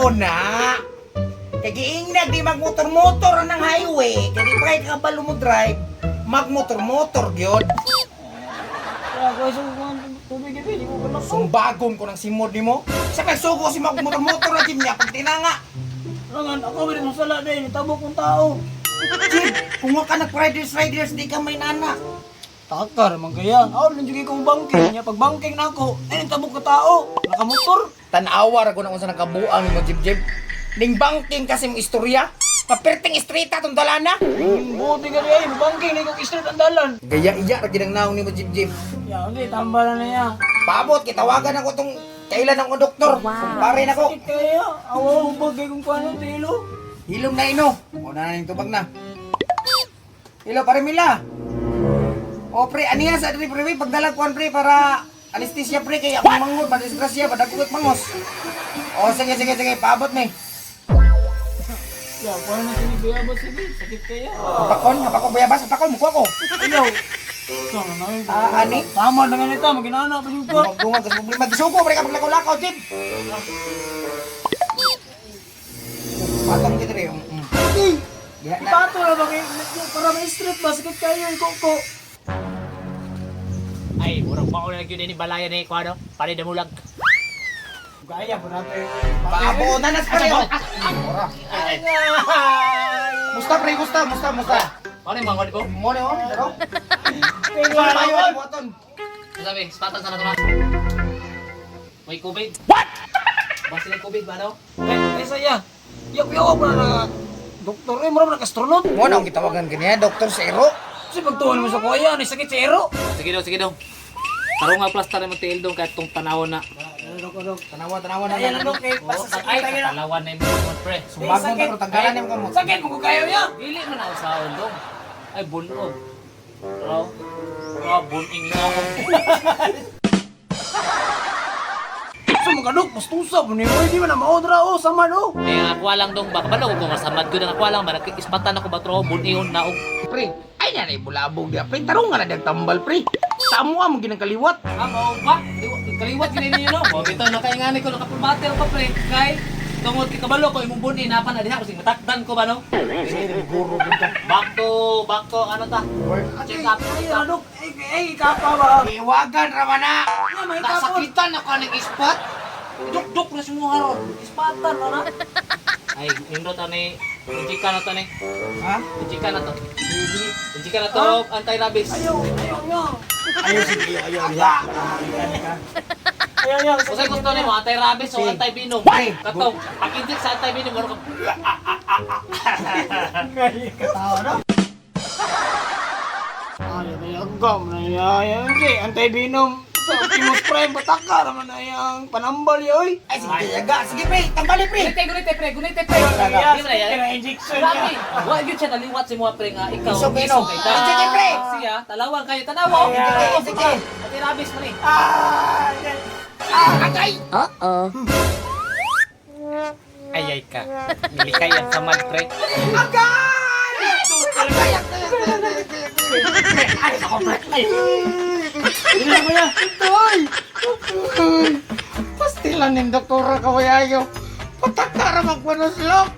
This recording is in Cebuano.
Mao na. Kay giingnag di magmotor-motor ang highway, kay di pa kay kabalo mo drive, magmotor-motor gyud. Kaya ko sa tubig gabi, di ko kalakaw. Sumbagom ko ng simod nimo. Sa pagsugo si magmotor-motor na jim niya pag tinanga. Rangan, ako rin ang sala din, tabo kong tao. Jim, kung wa ka nag riders riders di ka may nana. Takar man kaya. Ako rin juga kong banking niya. Pag banking na ako, ay tabok ka tao. Nakamotor. Tanawa ra ko na unsa nakabuang nimo Jib Jib. Ning banking kasi mong istorya. Paperting istrita tong dalana. Buti ka rin ay, banking na ikaw street ang dalan. Gaya iya ra gid ang naong nimo Jib Jib. Ya, hindi, tambal na niya. Paabot kitawagan ako tong kailan ang doktor. Kumpare nako. Sakit kaya. Awa, hubag kay kung paano, tilo. Hilom na ino. O na na yung tubag na. Hilo pare Mila. O pre, aniya sa diri pre, pagdala kuan pre para anesthesia pre kay akong mangod, madisgrasya, badagkot mangos. O sige sige sige, paabot ni. Ya, paano na sinibiyabas sige, sakit kaya. Pakon, hapakon bayabas, hapakon mukuha ko. Ayaw. Sama na yun. Ah, ani? Tama na ganito, maginana pa yung pa. Dungag kasi problema. Gisugo pre ka paglakaw-lakaw, Jim. Patong dito re. Ay, Diha na. ipato na ba kayo? Para may street ba, sakit kayo, ikaw ko. Ay, murag pa na gyud ni balaya ni kuano, pare damulag. Gaya po natin. Paabot na nas pre. oh. Ora. Musta pre, musta, musta, musta. Mao ni manghod ko. Mo ni oh, daro. Payo ni buhaton. Sabi, spatan sa nato na. May COVID. What? Basta may COVID ba no? Eh, ay saya. Yak yaw pa na doktor eh, mura na astronaut. Mo na ang gitawagan kaniya, Dr. Zero. Kasi pagtuon mo sa kuya, ano sakit sa ero. Sige daw, sige daw. Tarong nga plaster mo tiil dong kahit tong tanawon na. Tanawa, tanawa na. Ayan ano kay basta sakit Ay, tayo na. katalawan na yung mga pre. Sumbagong ta pero tanggalan nimo kamot. Sakit mo ko kayo ya. Dili man ako saon dong. Ay, bunog. Raw. Raw, buning na ako. So mga dok, pastusa po niyo. Di man na maodra o sama no. May ang akwa lang dong, baka balo ko masamad ko ng akwa lang, ba ispatan ako ba tro, buningon na og. Pre, ay nga na ibulabog dia. Pre, tarong nga na diyang tambal, pre. Sa amo mo ginang kaliwat. Ah, mao ba? Kaliwat gini ninyo no. Mo bitaw na kay ngani ko nakapulbate ko pre. Kay tungod kay kabalo ko imong buni na pa na diha kasi matakdan ko ba no. Guro gud ka. Back to ano ta? Check up. Ay ano dok, ay ay kapa ba. Iwagan ramana. Nga may kapon. Nasakitan ako ng ispat. Duk-duk na sumuha ron. Ispatan na na. Ay, indot ani. Injika na to ni. Ha? Injika na to. Injika na to anti-rabies. Ayaw, ayaw niya. Ayaw sige, ayaw, ayaw. Ayaw niya. Usay gusto nimo anti-rabies o anti-venom? Pre, Katong pag-inject sa anti-venom mura ka Katawa no. Ay, ay, agam na yan. Hindi, anti-venom. Sa Optimus Prime, pataka naman na yung panambal yoy. Ay sige, yaga. Sige pre, tambali pre. Gunite, gunite pre, gunite pre. Kaya, Di ba na yan? injection Grabe. niya. Wa gyud siya naliwat si mga pre nga ikaw. Isog, inog. kay ta. Sige, pre. Siya, talawan kayo tanawa. Sige, sige. Ati rabies man eh. Ah, Ah, agay. Ay ay ka. Nilikay ang samad pre. Agay! Agay, agay, agay, agay, agay. Ay, ako pre. Ay. Hindi na kuya. Toy! Pastilan ng doktora kawayayo. Patakara magpanuslok.